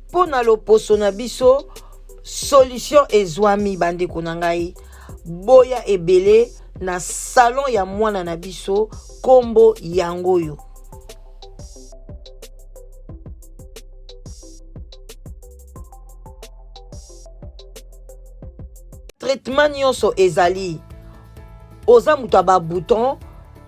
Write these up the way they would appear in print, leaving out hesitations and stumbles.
Mpo na loposo na biso solution ezwami bandeko na ngai boya ebele na salon ya mwana na biso kombo yango oyo. Traitement nyonso ezali oza moto ya babouton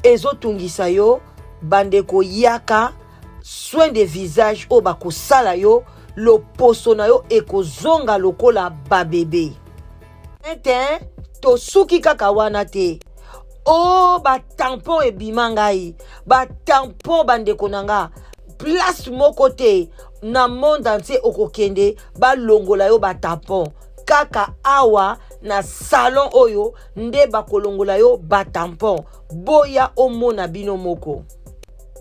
ezotungisa yo bandeko yaka soin de visage oyo bakosala yo loposo na yo ekozonga lokola babebe ete tosuki kaka wana te o oh, batampon ebima ngai batampon bandeko na nga place moko te na monde entier okokende balongola yo batampon kaka awa na salon oyo nde bakolongola yo batampon boya omona bino moko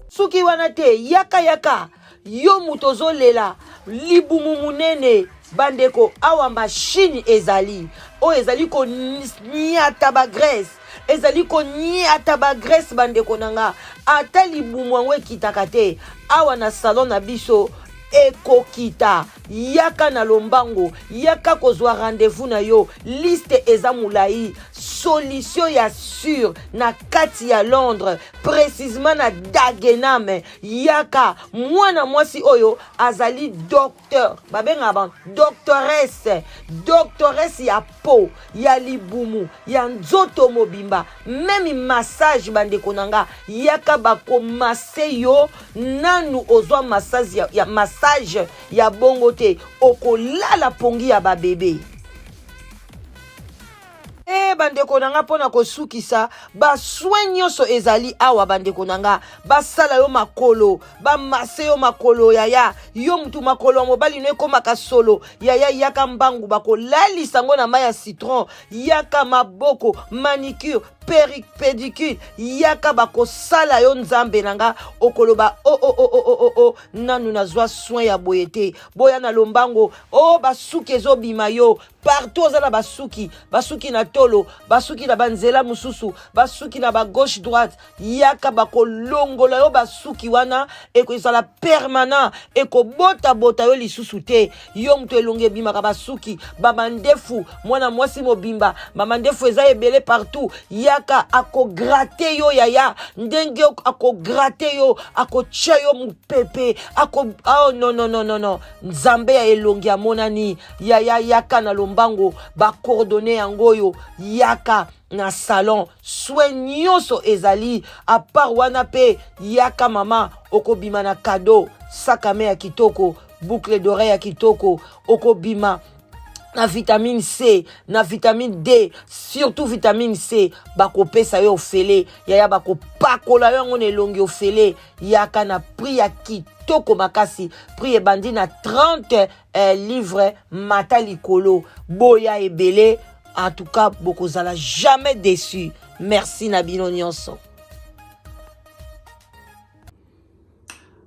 Suki wana te yaka yaka yo moto ozolela libumu munene bandeko awa mashine ezali oyo ezali koniata bagrese ezali koniata bagrese bandeko na nga ata libumu yango ekitaka te awa na salon na biso ekokita yaka na lombango yaka kozwa rendez-vous na yo liste eza molai solution ya sur na kati ya londres precisement na Dagenham yaka mwana mwasi oyo azali docteur babengaka ba doctoresse doctoresse ya po ya libumu ya nzoto mobimba meme massage bandeko na nga yaka bakomase yo nanu ozwa massage ya, ya massage ya bongo te okolala pongi ya babebe E bandeko na nga mpo na kosukisa basoin nyonso ezali awa bandeko na nga basala yo makolo bamase yo makolo yaya yo mutu makolo ya mobali no ekomaka solo yaya yaka mbangu bakolalisa yango na mai ya citron yaka maboko manicure pédicure yaka bakosala yo nzambe na nga okoloba o oh, o oh, o oh, o o o o nanu nazwa soin ya boye te boya na lombango o oh, basuki ezobima yo partout oza na basuki basuki na tolo basuki na banzela mosusu basuki na bagauche droite yaka bakolongola yo basuki wana ekozala permanent ekobotabota yo lisusu te yo moto elongi ebimaka basuki bamandefu mwana mwasi mobimba bamandefu eza ebele partout yaka akograte yo yaya ndenge akograte yo akotya yo mopepe ako oh, non non non non non nzambe ya elongi amonani yaya yaka na lombango bacoordonne yango oyo yaka na salon soin nyonso ezali apart wana mpe yaka mama okobima na kado sakame ya kitoko boucle d'oreille ya kitoko okobima na vitamine C na vitamine D surtout vitamine C bakopesa yo ofele yaya bakopakola yo yango na elongi ofele yaka na prix ya kitoko makasi prix ebandi na 30 eh, livre mata likolo boya ebele en tout cas bokozala jamais déçu merci na bino nyonso.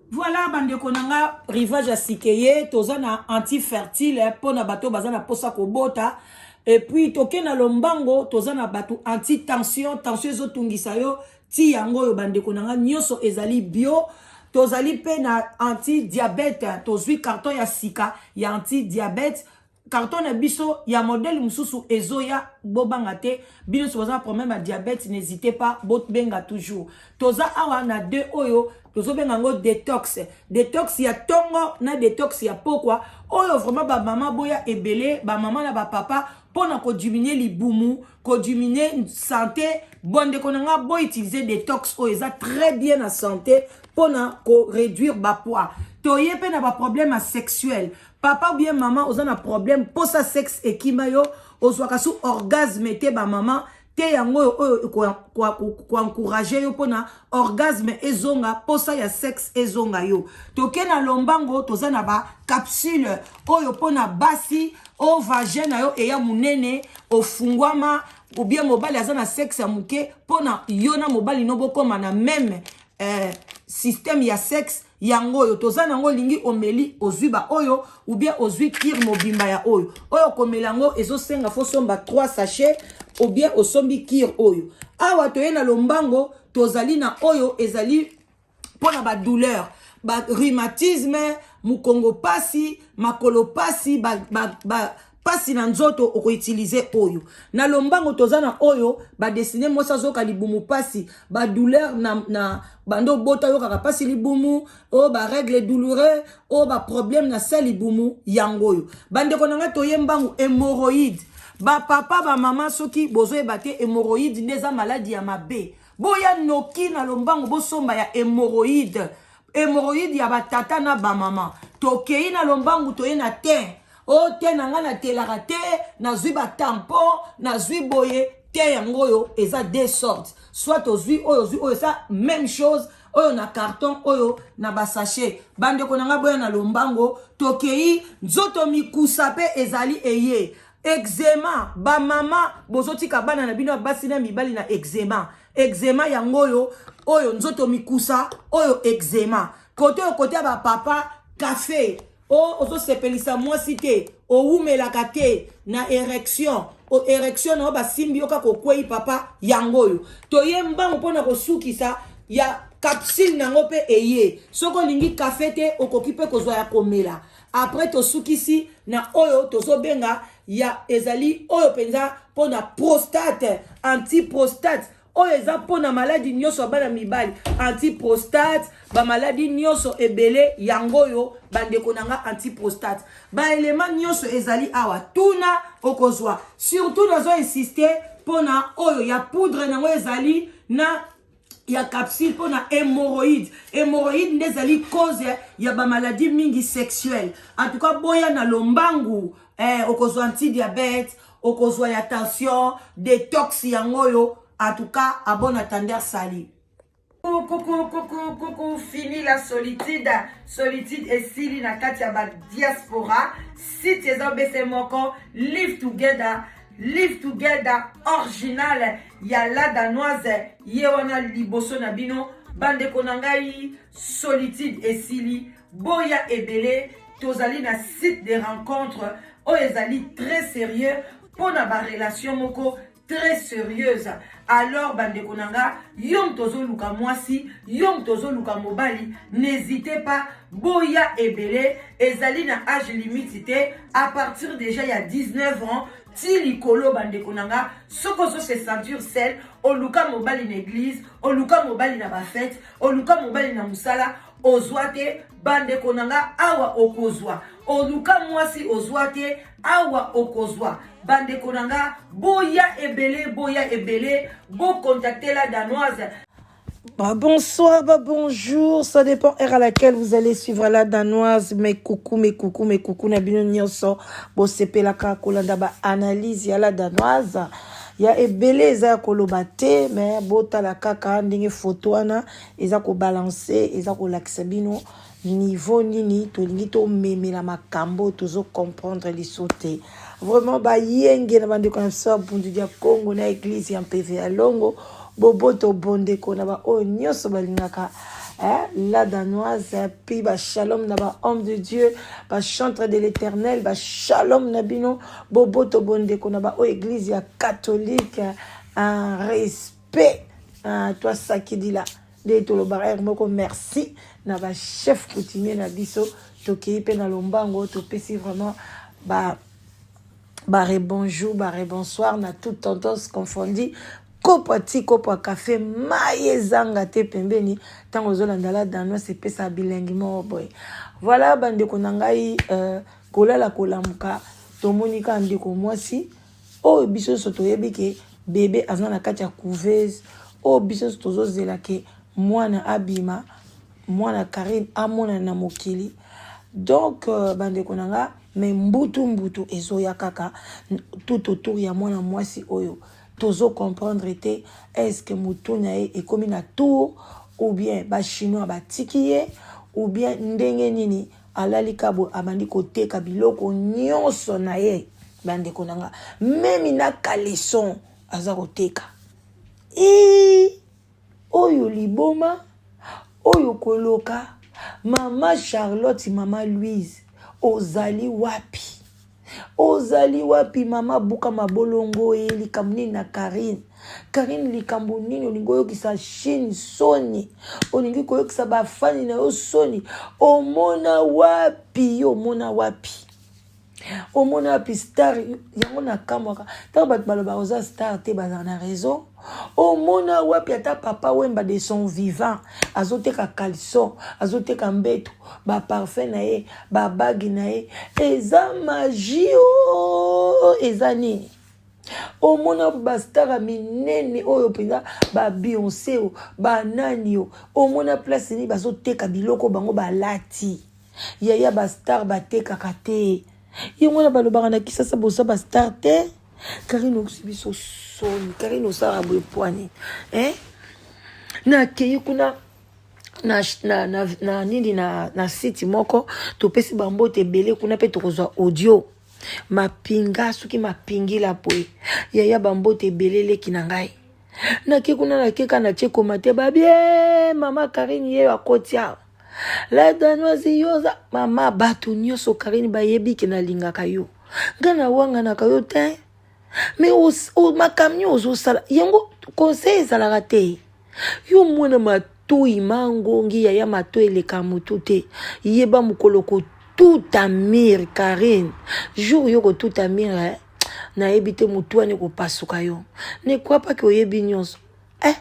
Voilà bandeko na nga rivage ya sikeye toza na anti-fertile mpo na bato baza na mposa kobota et puis toke na lombango toza na bato anti-tension tension ezotungisa yo ti yango oyo bandeko na nga nyonso ezali bio tozali mpe na anti-diabète tozwi carton ya sika ya anti-diabète carton na biso ya modèle mosusu ezoya bobanga te bino nyonso boza na problème ya diabète n'hésitez pas bobenga toujours toza awa na deux oyo tozobenga yango detox detox ya ntongo na detox ya pokwa oyo vraiment bamama boya ebele bamama na bapapa mpo na kodiminue libumu kodiminue santé bondeko na nga boutilize detox oyo eza très bien na santé mpo na koréduire bapoids toye mpe na baproblème ya sexuel papa ou bien mama oza na problème mposa sexe ekima yo ozwaka su orgasme te bamama te yango oyo oyo koencourage yo mpona orgasme ezonga mposa ya sexe ezonga yo toke na lombango toza na bacapsule oyo mpona basi o vagin na yo eya monene ofungwama obien mobali aza na sexe ya moke mpona yo na mobali no bokóma na meme eh, système ya sexe, yango oyo toza nango. Olingi, omeli, ozwi baoyo ou bien ozwi cure mobimba ya oyo. Oyo komela yango ezosenga faut somba 3 sachet ou bien osombi cure oyo. Awa toye na lombango, tozali na oyo ezali mpona badouleur, barhumatisme, mokongo pasi, makolo pasi, ba pasi na nzoto, okoutiliser oyo. Na lombango toza na oyo badestine mwasi azoyoka libumu pasi, badouleur na bando obota, oyokaka pasi libumu, oyo barègle douloureux, oyo baproblème na se libumu, yango oyo. Bandeko na ngai, toye mbangu, hémoroïde. Bapapa, bamama, soki bozoyeba te, hémoroïde nde eza maladi ya mabe. Boya noki na lombango, bosomba ya hémoroïde, hémoroïde ya batata na bamama. Tokei na lombangu, toye na te o te na ngai natelaka te, nazwi batampon, nazwi boye te. Yango oyo eza deux sortes, soit ozwi oyo, ozwi oyo, eza même chose, oyo na carton, oyo na basachet. Bandeko na ngai, boya na lombango. Tokei nzoto mikusa mpe ezali eye eczéma. Bamama, bozotika bana na bino ya basi na mibali na eczéma. Eczéma yango oyo, oyo nzoto mikusa, oyo eczéma. Kote oyo, kote ya bapapa, kafe o ozosepelisa mwasi te, owumelaka te na érection, o érection na yo basimbi yo kaka, okwei, papa, yango oyo. Toye mbangu mpona kosukisa ya capsule nango mpe eye. Soki olingi kafe te, okoki mpe kozwa ya komela. Après tosukisi na oyo tozobenga ya ezali oyo mpenza mpona prostate, antiprostate. Oyo eza mpona maladi nyonso ya bana mibali, antiprostate, bamaladi nyonso ebele, yango oyo, bandeko na nga, antiprostate. Baelema nyonso ezali awa, tuna, okozwa. Surtout nazo insister mpona oyo ya poudre nango ezali na ya capsule mpona hémoroïde. Hémoroïde nde ezali cause ya bamaladi mingi sexuelle. En tout cas, boya na lombangu. Okozwa antidiabète, okozwa ya tension, détox, yango oyo. En tout cas, à bon entendeur, salut. Coucou, coucou, coucou, fini la solitude. Solitude esili na kati ya badiaspora. Site eza obese moko, Live Together, Live Together original ya La Danoise, ye wana liboso na bino. Bandeko na ngai, solitude esili, boya ebele. Tozali na site de rencontre oyo ezali très sérieux mpona barelation moko très sérieuse. Alors bandeko na nga, yo moto ozoluka mwasi, yo moto ozoluka mobali, n'hésitez pas, boya ebele. Ezali na âge limite te, à partir déjà ya 19 ans ti likolo. Bandeko na nga, soki ozo se sentir seul, oluka mobali na église, oluka mobali na bafete, oluka mobali na mosala, ozwa te, bandeko na nga, awa okozwa. Oluka mwasi, ozwa te, awa okozwa. Bandeko na nga, boya ebele, boya ebele, bocontacter La Danoise. Bah, bonsoir, bah, bonjour, ça dépend heure à laquelle vous allez suivre La Danoise. Mes coucou, mes coucou, mes coucou, na bino nyonso, bosepelaka kolanda ba analyse ya La Danoise. Ya ebele eza ya koloba te, mais botala kaka ndenge photo wana eza kobalancer, eza kolakisa bino niveau nini tolingi tomemela makambo. Tozocomprendre liso te vraiment. Bayenge na bandeko na biso ya Bundu ya Congo na église ya Mpeve ya Longo, boboto bondeko na baoyo nyonso balingaka La Danoise. Puis bashalom na bahomme de Dieu, bachantre de l'Éternel, bashalom na bino, boboto bondeko na baoyo église ya catholique, un respect twasakidila nde tolobaka ere moko. Merci na bachef coutumier na biso. Tokei mpe na lombango, topesi vraiment ba barebonjour, barebonsoir na toute tendance confondue. Kopo ti kopo ya kafe, mai ezanga te pembeni ntango ozolanda La Danoise, epesaka bilengi moko boye. Voilà, bandeko na ngai, kolala kolamuka, tomoni kaka ndeko mwasi oyo biso nyonso toyebi ke bebe aza na kati ya couveuse, oyo biso nyonso tozozela ke mwana abima, mwana Karine amonana na mokili. Donc bandeko na nga, mais mbutu mbutu ezoya kaka tout autour ya mwana mwasi oyo. Tozocomprendre te, est-ce motu na ye ekomi na tour ou bien bachinois batiki ye ou bien ndenge nini? Alali kabo, abandi koteka biloko nyonso na ye. Bandeko na nga, même na caleçon aza koteka. E oyo liboma. Oyo koloka mama Charlotte, mama Louise, ozali wapi? Ozali wapi mama? Buka mabolongo ye likambo nini na Karine? Karine, likambo nini olingi oyokisa Chine soni? Olingi koyokisa bafani na yo soni? Omona wapi yo? Omona wapi? Omona wapi star yango? Nakamwaka ntango bato balobaka oza star te, bazala na raison. Omona wapi ata Papa Wemba de son vivant azoteka caleçon, azoteka mbeto, baparfum na ye, babagi na ye? Eza magie o eza nini? Omona bastar ya minene oyo mpenza, baBeyoncé o banani o, omona place nini bazoteka biloko bango balati? Yaya, bastar batekaka te. Yango wana balobaka na Kisasa boza bastar te. Karine, okisi biso soni. Karine, osalaka boye pwani, eh? Nakei kuna na nini na site moko, topesi bambote ebele kuna mpe tokozwa audio mapinga soki mapingila boye. Yaya, bambote ebele eleki na ngai. Nake kuna, nakeka na tie koma te babie mama Karine ye akoti awa la Danoise. Yo oza mama bato nyonso. Karine, bayebi ke nalingaka yo, ngai nawanganaka yo te, mais makambo nini ozosala yango? Conseil ezalaka te. Yo mwana matoi mangongi, yaya, matoi eleka motu te. Yeba mokolo kotuta mur. Karine, jour yo kotuta mur, eh? Nayebi te, motu wana ekopasuka yo. Nekwapaki oyebi nyonso, eh?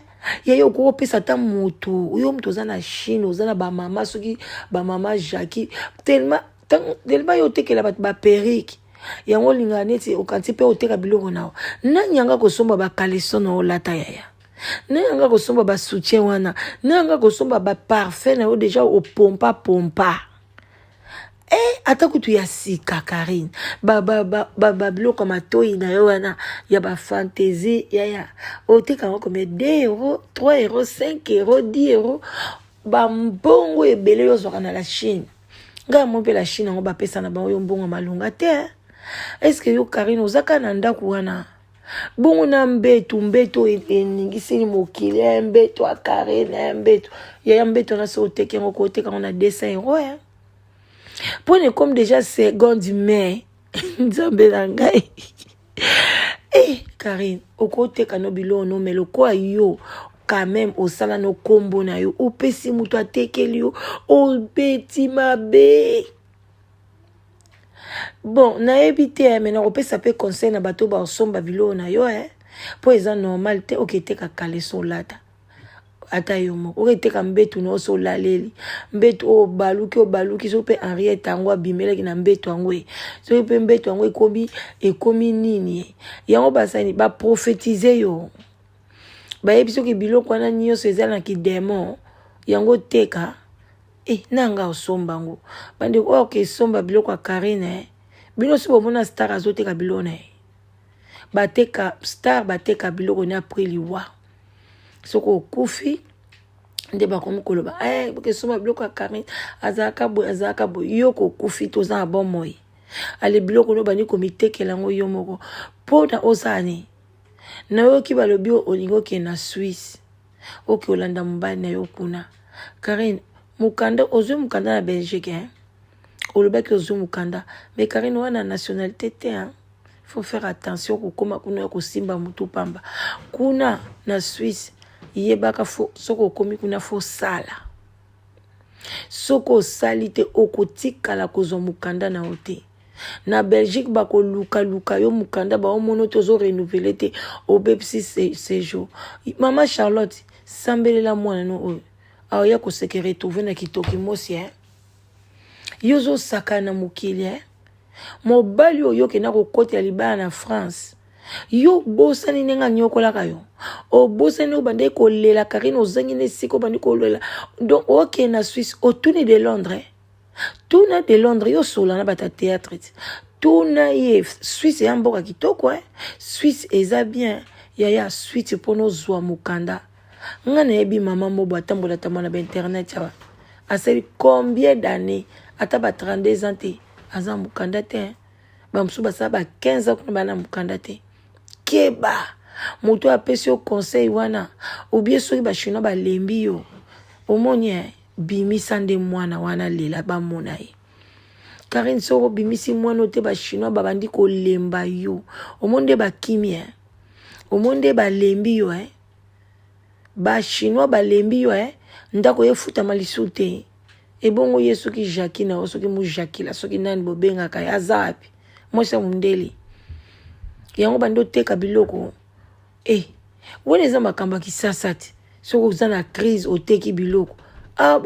Yaya, okoki kopesa ata motu yo moto oza na Chine, oza na bamama, soki bamama Jacki, tellement tellement yo otekela bato baperruque yango, olingaka neti okanti mpe oteka biloko na yo. Nani yanga kosomba bacaleçon na olata, yaya? Nani yanga kosomba basoutien wana? Nani yanga kosomba baparfum na yo déjà opompa pompa, eh? Ata kutu ya sika, Karine, babiloko ya matoi na yo wana ya bafantaisie, yaya, oteka yango combien? 2 euro, 3 euro, 5 euro, 10 euro, bambongo ebele yo ozwaka na la Chine. Ngai mo mpe la Chine yango bapesa na bango yo mbongo malonga te. Est-ce yo Karine oza kaka na ndako wana bongo na mbeto? Mbeto eningiseli mokili ya mbeto ya Karine ya mbeto, yaya, mbeto na so oteki yango, koteka yango na 200 euro, ya mpona ekomi déjà seconde mai. Nzambe na ngai, eh, Karine, okoteka no biloko no, mais lokola yo quand même osala no nkombo na yo, opesi moto atekeli yo, obeti mabe. Bon, nayebi te, mais nakopesa mpe conseil na bato basomba biloko na yo, eh? Mpo eza normal te oketeka caleçon olata ata yo moko, oketeka mbetu na oso olaleli mbetu oyo obaluki, obaluki soki mpe Henriette yango abimelaki na mbetu yango ye, soki mpe mbetu yango ekomi nini ye yango, basani baprofetize yo, bayebi soki biloko wana nyonso eza na kidémon yango teka. E nanga osomba yango, bandeko oyo okesomba biloko ya Karine, eh? Bino so bomona star azoteka biloko na ye, bateka star, bateka biloko ni après liwa. Soki okufi nde bakomi koloba, eh, bokesomba biloko ya Karine, azalaka boye, azalaka boye. Yo kokufi, toza na bomoi. Ale, biloko no bandi komitekela yango yo moko mpona osala nini? Nayoki balobi olingi okende na Swisse, oke olanda mobali na yo kuna. Karine, mokanda ozwi mokanda na Belgique, hein? Olobaki ozwi mokanda, mais Karine, wana nationalité te, hein? Faut faire attention kokóma kuna ya kosimba motu pamba kuna na Swisse. Yebaka soki okomi kuna, faut sala. Soki osali te, okotikala kozwa mokanda na yo te. Na Belgique bakolukaluka yo mokanda, baomona te, ozorenouveler te, obebisi séjour. Mama Charlotte, sambelela mwana no oyo aoya koseke retrouver na kitoki mosi, eh? Yo ozosakana na mokili, eh? Mobali oyo okenda kokotela libala na France, yo obosani ndenge anyokolaka yo? Obosani oyo bandaki kolela? Karine, ozangi na esika obandi kolela. Donc okende na Swisse, otuni de Londres, tuna de Londres, yo osola na bato ya théâtre ti, tuna ye. Swisse eya mboka kitoko, eh? Swisse eza bien, yaya. Swisse mpona ozwa mokanda, nga nayebi mama mobo atambola tambola na bainternet awa, asali combien d'année? Ata ba 32 ans te, aza mokanda te. Bamosusu basala ba 15 ans kuna, bana mokanda te. Keba, moto apesi yo conseil wana, obie soki bachinois balembi yo, omoni, eh? Bimisa nde mwana wana lela bamona ye. Karine soki obimisi mwana oyo te ba chinois babandi kolemba yo. Omoni nde bakimi eh? Omoni nde balembi yo eh? Ba chinois balembi yo eh? Ndako efutama lisusu te. Ebongo ye soki Jackie na yo soki mujakila soki nani bobengaka ye aza wapi? Mwasi ya mundele. Yango bandi oteka biloko. Eh, wana eza makambo ya kisasa te. Soki oza na crise oteki biloko. Ah,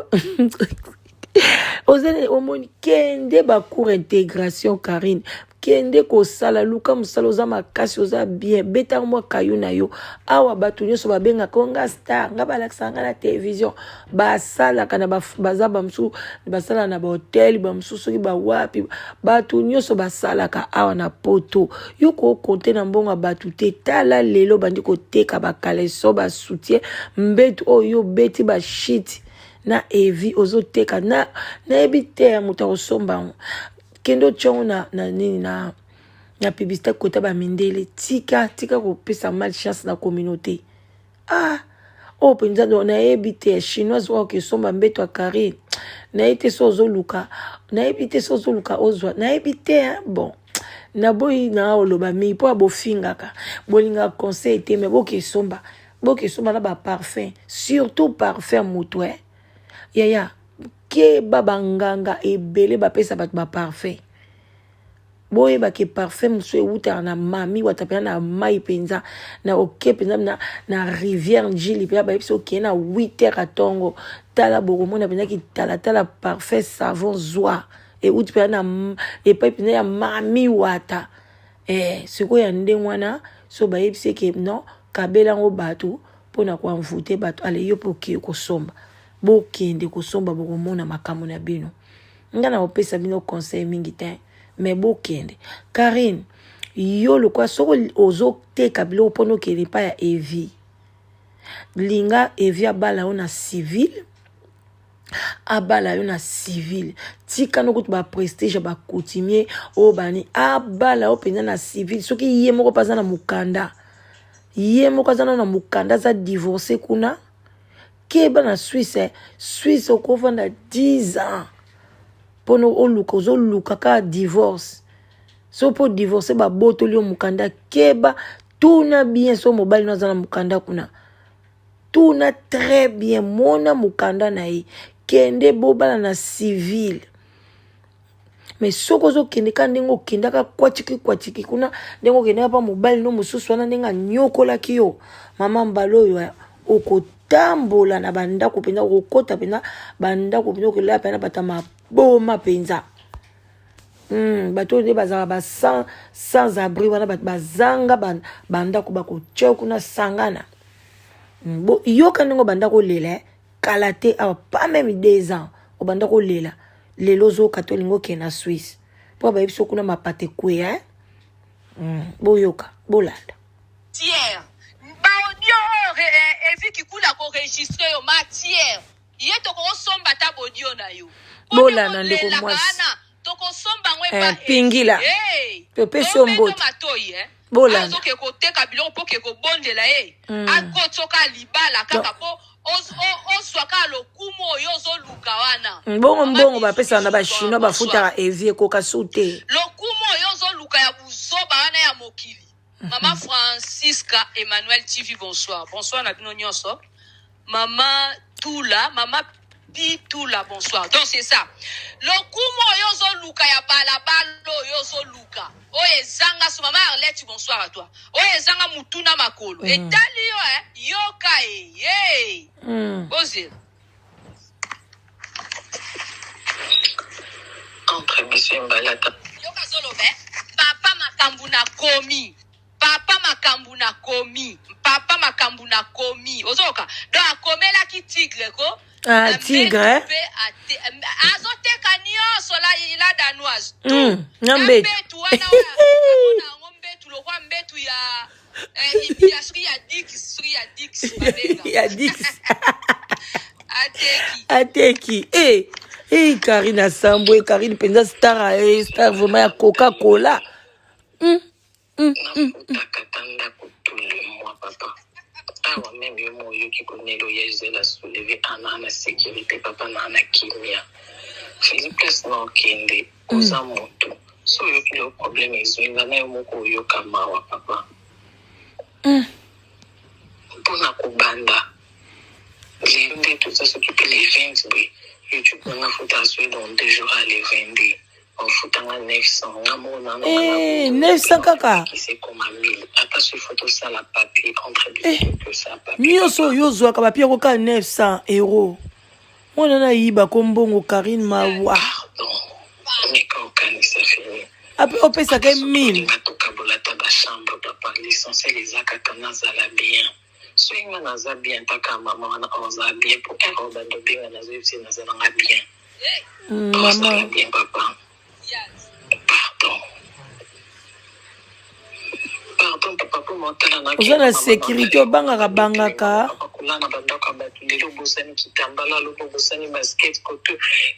oza omoni kende ba cours intégration Karine kende kosala luka mosala oza makasi oza bien beta mwa kayu na yo awa bato nyonso babengaka nga star nga balakisaka nga na television basalaka na baza bamosusu basalaka na bahotel bamosusu soki bawapi bato nyonso basalaka awa na poto yo kokonte na mbongo ya bato te tala lelo bandi koteka bakaleso basoutien mbetu oyo yo obeti bashiti na evi ozoteka na nayebi te ya moto akosomba yango kende otya yango na, na nini na, na publicité kota bamindele tika tika kopesa malchance na communauté ah oyo mpenza nayebi te chinoise oyo akesomba mbeto ya carine nayebi te so ozoluka nayebi te so ozoluka ozwa nayebi te hein? Bon naboyi na oloba mingi mpo bofingaka bolingaka conseil te me bokesomba bokesomba na baparfum surtout parfum moto eh? Yaya keba banganga ebele bapesa bato baparfum boyeba ke parfum mosusu ewutaka na mami wata mpenza na mai mpenza na oke mpenza na, na rivière njili mpenza bayebisi okende na 8 heures ya ntongo tala bokomona mpenza kitalatala parfum savon zwa ewuti mpenza na epai mpenza ya mami wata eh, sikoyo ya ndenge wana so bayebisi eke non kabela yango bato mpo na koenvoute bato ale yo mpe okei kosomba bokende kosomba bokomona makambo na bino nga na kopesa bino conseil mingi te me bokende Karine yo lokwa soki ozoteka biloko mpona okende epai ya Evi linga Evi abala yo na civile abala yo na civile tika no kutu baprestige ya bacoutumier oyo bani abala yo mpenza na civile soki ye moko mpe aza na mokanda ye moko aza nano na mokanda aza divorce kuna keba na Suisse eh. Suisse okovanda 10 ans mpona oluka ozoluka kaka divorce so mpo divorce babotoli yo mokanda keba tuna bien so mobali no aza na mokanda kuna tuna très bien mona mokanda na ye kende bobala na civile me soki ozokende kaka ndenge okendaka kwatiki kwatiki kuna ndenge okendaka mpa mobali no mosusu wana ndenge anyokolaki yo mama mbala oyo okotambola na bandako mpenza okokota mpenza bandako mpenza okolala mpenza na bato ya maboma mpenza bato oyo nde bazalaka ba sans abri wana bato bazanga bandako bakotya kuna sangana yoka ndenge obanda kolela eh. Kala te awa pas meme 2 ans obanda kolela lelo ozoyoka te olingi okende na Suisse mpo bayebi so kuna mapata ekweya eh? Boyoka bolanda Matière ba audio oyo eh, Evi Kikula ko registre yo matière ye tokosomba ata bodio na yo bolanda ndeko mwasi tokosomba yango epa eh, pingila hey, topesi yo mbote matoi eh. Bolanda. Azoke koteka biloko mpo ke kobondela ye akotsoka libala kaka mpo ozwa kaka lokumu oyo ozoluka wana mbongo Mama mbongo bisous, bapesaka na bisous, bachinois bonsoir. bafutaka evi ekoka su te lokumu oyo ozoluka ya buzoba wana ya mokili mama Francisca Emmanuel TV bonsoir bonsoir na bino nyonso mama Tula mama Pitula bonsoir donc c'est ça lokumu oyo ozoluka ya balabala oyo ozoluka oyo ezanga so mama Arlette bonsoir à toi oyo ezanga mutu na makolo etali yo eh yoka e ye bozela Entre biso embalata. Yoka azoloba eh papa makambu nakomi Papa makambu na komi papa makambu na komi ozoyoka donc akomelaki tigre ko Ah, na tigre, mbetu pe ate, azoteka nyonso la, la danoise tout Na na mbetu. mbetu wana oyo amona yango mbetu lokwa mbetu ya eh, ya soki ya dix soki ya dix babenga ya dix ateki ateki e e Karine asambwe Karine mpenza star eh, star vraiment ya coca cola Nafutaka ata ndako tous les mois papa. Awa meme yo moko oyoki Corneille oya Gisèle a soulever ana na securite papa na na kimia. Feli place na okende oza mutu. So oyoki lelo problème ezui nga na yo moko oyoka mawa papa. Pona kobanda lelo nde toza soki pe le 20 boye YouTube nanga futa azui dans deux jours à le 22. Ofuta nga 900 nga moko na Eh, 900 kaka ekoma 1000 ata soki faut tosala papier entre biso Eh, tosala papier nyonso oyo ozwaka bapie yango kaka 900 euro mwana nayiba ko mbongo Karine mawa pardon meka okanisa fini ape opesaka ye 1000 olinga tokabola ata bachambre papa l'essentiel eza kaka nazala bien soki nga naza bien taka mama wana ozala bien po ere obanda obenga nazoyebisa naza nanga bien ozala mama bien papa pardon pardon papa mpo motala oza na sécurité obangaka bangaka kolala bandako ya bato lelo obosani kitambala lobi obosani basket koto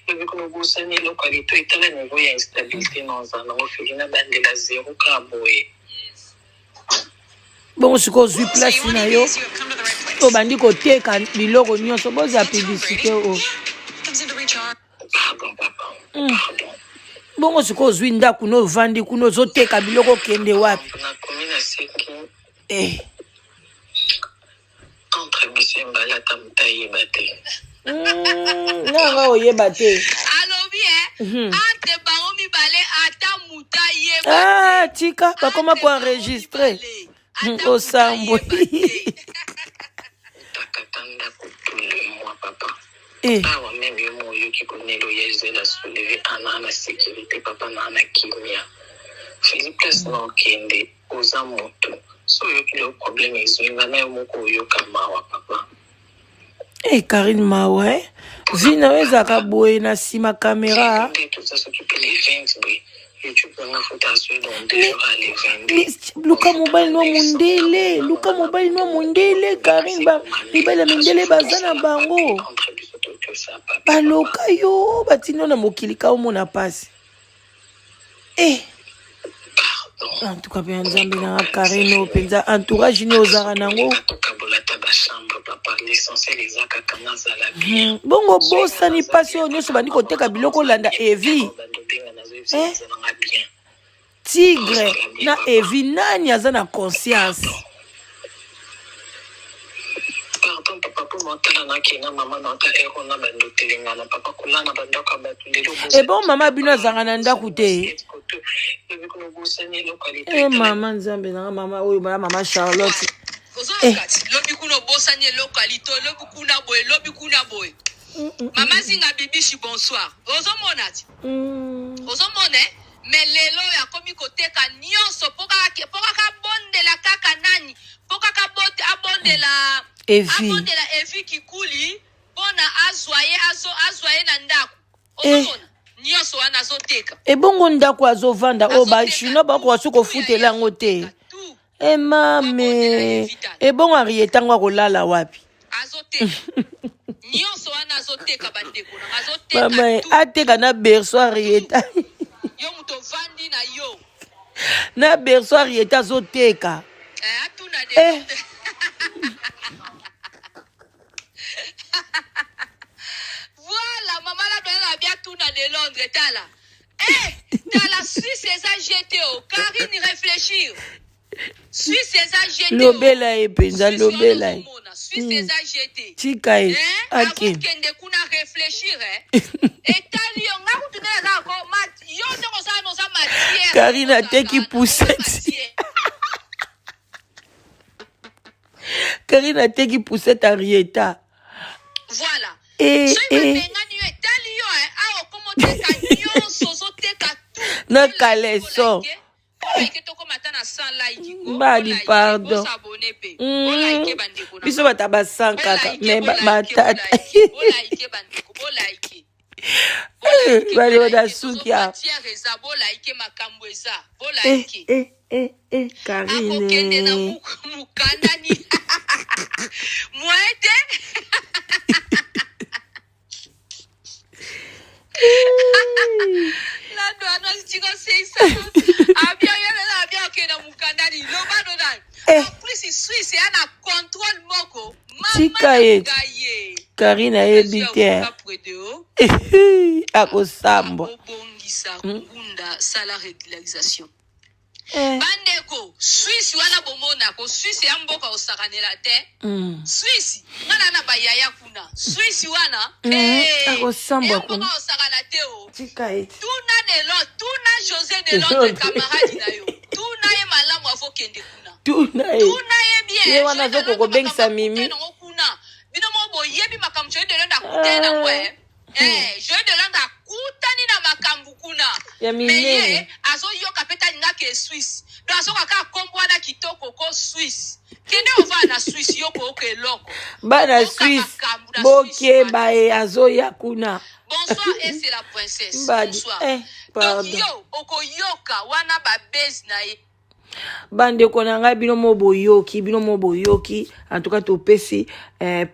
lobi kuna obosani eloko ya lito etala niveau ya instabilité na ozala nango feli na bandela zero kaka boye bongo sikoyo ozwi place na yo obandi koteka biloko nyonso bozwa publicité oyo pardon papa pardon bongo sikoyo ozwi ndako na ovandi kuna ozoteka biloko okende wapi nakomi na seki eh. entre biso embala ata moto ayeba te Nanga oyeba te alobi e entre bango mibale ata moto ayeba ah, tika bakoma Entre bango koenregistre mibale, ata moto osambwe ayeba te. takata ndako tout le mois papa eh. awa meme yo moko oyoki Corneille oya Gisèle a soulever ana na sécurité papa na na kimia feli place na okende oza motu so oyoki lelo problème ezwi nga na yo moko oyoka mawa papa Eh, Karine mawa eh? vi na yo ezalaka boye na nsima kamera nde toza soki mpe le 20 boye youtube nanga futa azwi dans deux jours à le 22 Mais, luka mobali no mondele luka mobali no mondele Karine ba mibali ya mindele baza na bango entre biso tokosala papier baloka yo batindi yo na mokili ka omona mpasi eh. pardon en tout cas mpe ya nzambe nanga Karine oyo mpenza entourage nini ozalaka nango tokabola ata bachambre papa l'essentiel eza kaka nazala bien bongo bosani mpasi oyo nyonso bandi koteka biloko olanda evi bandobenga nazoyebisa Eh? nazalanga bien tigre na evi nani aza na conscience pardon papa mpo motala nakenda mama na ata ero na bandotelengana papa kolala na bandako ya bato lelo ebon mama bino azalaka na ndako te lobi kuna obosani eloko ya lito e mama nzambe nanga mama oyo baya mama charlotte ozoyoka ti lobi kuna obosani eloko ya lito lobi kuna boye lobi kuna boye mama zinga bibishi bonsoir ozomona ti ozomona eh? me lelo oyo akomi koteka nyonso mpo kaka mpo kaka abondela kaka nani mpo kaka abondela Evi. abondela evi kikuli mpona azwa ye azwa ye na ndako ozomona nyonso wana azoteka ebongo ndako azovanda oyo Azoteka bachinois bakoka soki kofutela yango te tout e mame ebongo arieta yango akolala wapi azoteka nyonso wana azoteka bandeko nanga azoteka mama tout. ateka na berceau arieta yo moto ovandi na yo na berceau arieta azoteka Eh, atuna de Eh. voilà mama la na bi atuna de Londres tala eh, tala Suisse eza gto Karine réfléchir Suisse eza gto lobela ye mpenza Suisse wana lobela ye ozomona, Suisse eza gt tika ye Eh, akende akokende kuna réfléchir eh. etali yo nga kutu nde naza ko yo ndenge oza na oza matière Karine ateki poussette. Karine ateki poussette arieta voilà e soki e babengani yo etali yo eh, awa okoma oteka nyonso ozoteka tout Na caleçon. olike tokoma ata na 100 like ko Mbadi, Olike, pardon. bosabone mpe olike bandeko na Biso bato ya basan kaka Bolike, me bolike, batata bolike, bolike bandeko bolike bandeko na suki awa matière eza bolike makambo eza Eh, bolike eh, eh, eh, akokende na Karine mokanda ni moyen te lando ano azitikoseisa abia yelena abia okende na mokanda ni loba no nani Eh. en plus Suisse eya na contrôle moko. Tika ye. Karine ayebi te. Akosambwa. Obongisa ngunda sala régularisation. Eh. Bandeko, Suisse wana bomonako, Suisse ya mboka osakanela te. Suisse, nga na na bayaya kuna. Suisse wana, eh, Akosambwa ya kuna. mboka osakana te o. Tika ye. Tuna de Londres, tuna José de Londres camarade na yo. Tuna ye malamu avokende kuna. Tuna ye. Tuna ye bien. Ye wana José de azoko Londres kobengisa makambo Mimi. akutani nango kuna. Bino moko boyebi makambo José de Londres akutani nango eh. Eh, José de Londres akutani na makambo kuna. Ya Mais minene. ye azoyoka pe talinga ke Suisse. Donc azoka kaka kombo wana kitoko ko Suisse. Kende ovanda na Suisse yo koyoka eloko. Bana Oyoka Suisse makambo na Suisse wana. bokeba ye azoya kuna. Bonsoir et c'est la princesse. Mbadi. Bonsoir. Eh, Donc pardon. yo okoyoka wana ba base na ye. Bandeko na ngai bino mo boyoki, bino mo boyoki. En tout cas topesi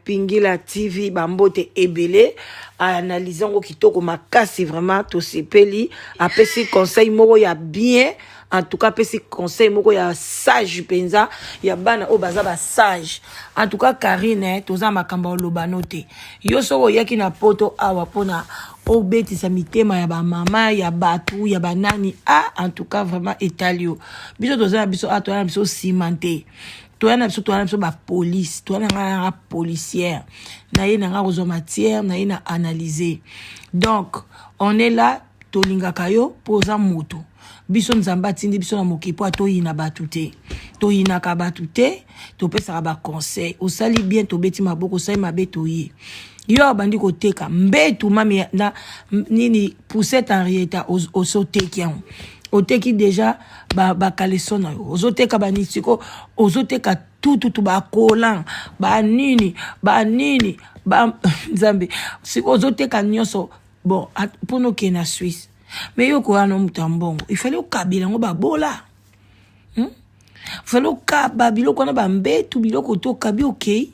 Pingila TV bambote ebele, analyse yango kitoko makasi vraiment tosepeli, apesi conseil moko ya bien. En tout cas apesi conseil moko ya sage penza ya bana oyo baza ba sage. En tout cas Karine, toza makambo ya oloba no te. Yo soko oyaki na poto awa pona obetisa mitema ya ba mama ya batu ya banani, ah en tout cas vraiment etali yo. Biso toza na biso ah, toza na biso cimenté. Toya na biso, toya na biso ba police, toya na nga na policière. Na ye na nga kozwa matière, na ye na analyser. Donc on est là, tolingaka yo po oza moto. Biso Nzambe atindi biso na mokili po atoyina batu te. Toyinaka batu te, topesaka ba conseil. Osali bien tobeti maboko, osali mabe toye. Yo abandi koteka mbetu mami na nini poussette Henrietta osoteki yango. Oteki déjà ba caleçon na yo. Ozoteka ba nitiko, ozoteka tout tout tout ba collant, ba nini, ba nini, ba Nzambe. Siko ozoteka nyonso bon pona okende na Suisse. Mais yo koya na moto ya mbongo, il fallait okabela yango babola. Fallait okaba biloko wana ba mbetu biloko to okabi okei.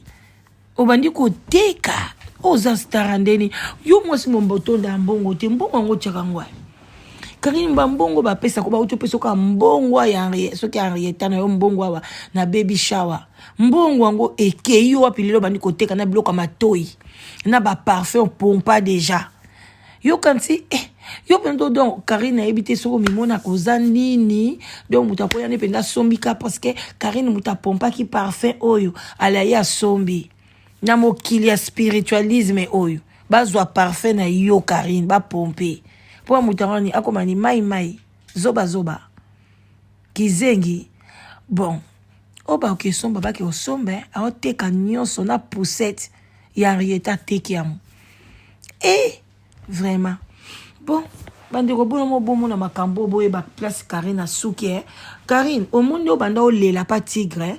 Obandi koteka oza star ndeni yo mwasi momba otonda ya mbongo te, mbongo yango otiaka ngo wapi? Karine ba mbongo bapesa ko bauti opesa ka mbongo ya Henri, soki Henrietta na yo mbongo awa na baby shower, mbongo yango ekei yo wapi? Lelo bandi koteka na biloko ya matoi na ba parfum pompa déjà. Yo kanti yo mpenza donc Karine ayebi te soki omimona koza nini, donc moto akoya nde mpenza asombi ka parce que Karine moto apompaki parfum oyo ala ye asombi na mokili ya spiritualisme oyo bazwa parfum na yo Karine bapompe mpo ya moto yango nini akoma ni mai mai zoba zoba kizengi. Bon oyo bakoki esomba bake osomba, aoteka nyonso na poussette ya Henrietta ateki yango. Vraiment bon bandeko bono mo bomona makambo boyeba place Karine asuki. Karine omoni oyo banda olela pa tigre,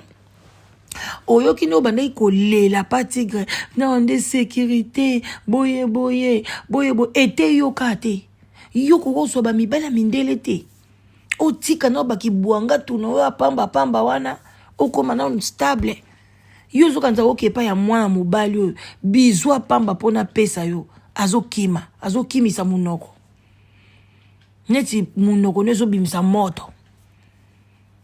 oyoki nde obandaki kolela pa tigre na nde sécurité boye boye boye boye ete yoka te yo kokozwa ba mibali ya mindele te otika na bakibwanga tuna oyo apamba pamba wana okoma na stable. Yo ozokanisa oke epai ya mwana mobali oyo bizwa pamba mpona apesa yo, azokima azokimisa monoko neti monoko nde ezobimisa moto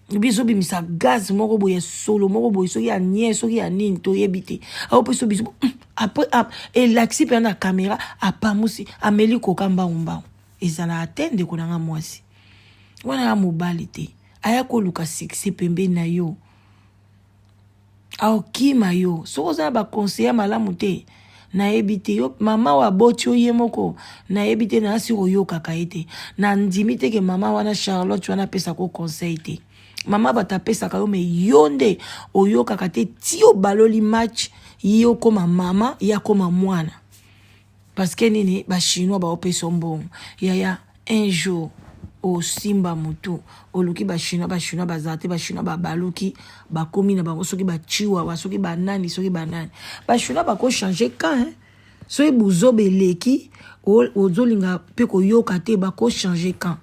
biso bimisa gaz moko boye solo moko boye soki ya nie soki ya nini toyebi te. Aopesa biso après elakisi mpenza na caméra apamusi ameli koka mbangu mbangu. Ezalaka te ndeko na nga mwasi wana ya mobali te aya koluka succès pembeni na yo aokima yo soki oza na baconseiller malamu te. Nayebi te yo mama oyo aboti yo ye moko nayebi te na asi koyokaka ye te. Na ndimi te ke mama wana Charlotte wana apesaka yo conseil te. Mama bato apesaka yo me yo nde oyokaka te ti obaloli match ye okoma mama ye akoma mwana. Parce que nini ba chinois ba opesa mbongo yaya un jour osimba mutu oluki ba chinois, ba chinois bazala te, ba chinois babaluki bakomi na bango soki ba chihuahua soki banani soki banani ba chinois bako changer camp hein? Soki buzoba eleki ozolinga pe koyoka te bako changer camp.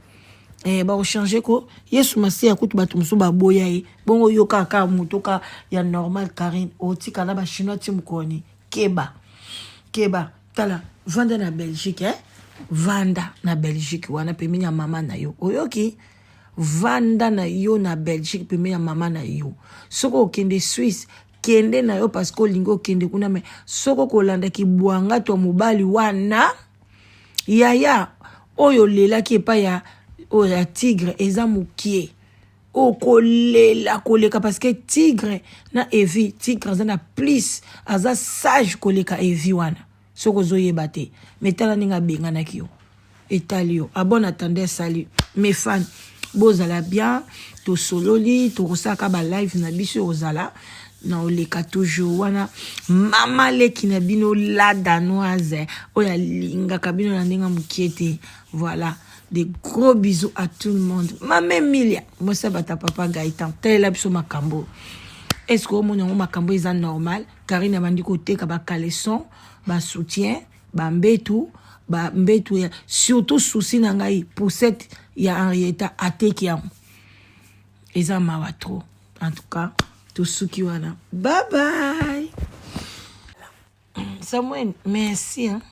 Bako changer ko Yesu Masiya kutu bato mosusu baboya ye bongo yoka kaka moto ka ya normal Karine otika na ba chinois ti mokoni keba keba tala vanda na Belgique hein? Vanda na Belgique wana pembeni ya mama na yo oyoki vanda na yo na Belgique pembeni ya mama na yo soki okende Suisse. Kende na yo parce que olingi okende kuna, me soki okolanda kibwanga to mobali wana, yaya, oyo olelaki epai ya oyo ya Tigre eza mokie, okolela koleka, parce que Tigre na Evi, Tigre aza na plus, aza sage koleka Evi wana. Soki ozoyeba te, me tala ndenge abenganaki yo, etali yo. À bon entendeur, salut mes fans, bozala bien. Tosololi, tokosalaka balive na biso, ozala na oleka toujours wana. Mama leki na bino, la Danoise, oyo alingaka bino na ndenge mokie te. Voilà, des gros bisous à tout le monde. Mama Emilia, mwasi bata papa Gaëtan, talela biso makambo. Est ce que omoni yango, makambo eza normal? Karine abandi koteka bacaleçon, basoutien, bambetu, bambetu ya surtout souci na ngai, poussette ya Henrietta, ateki yango. Eza mawa trop. En tout cas, tosuki wana. Bye bye. Samuel, merci, hein.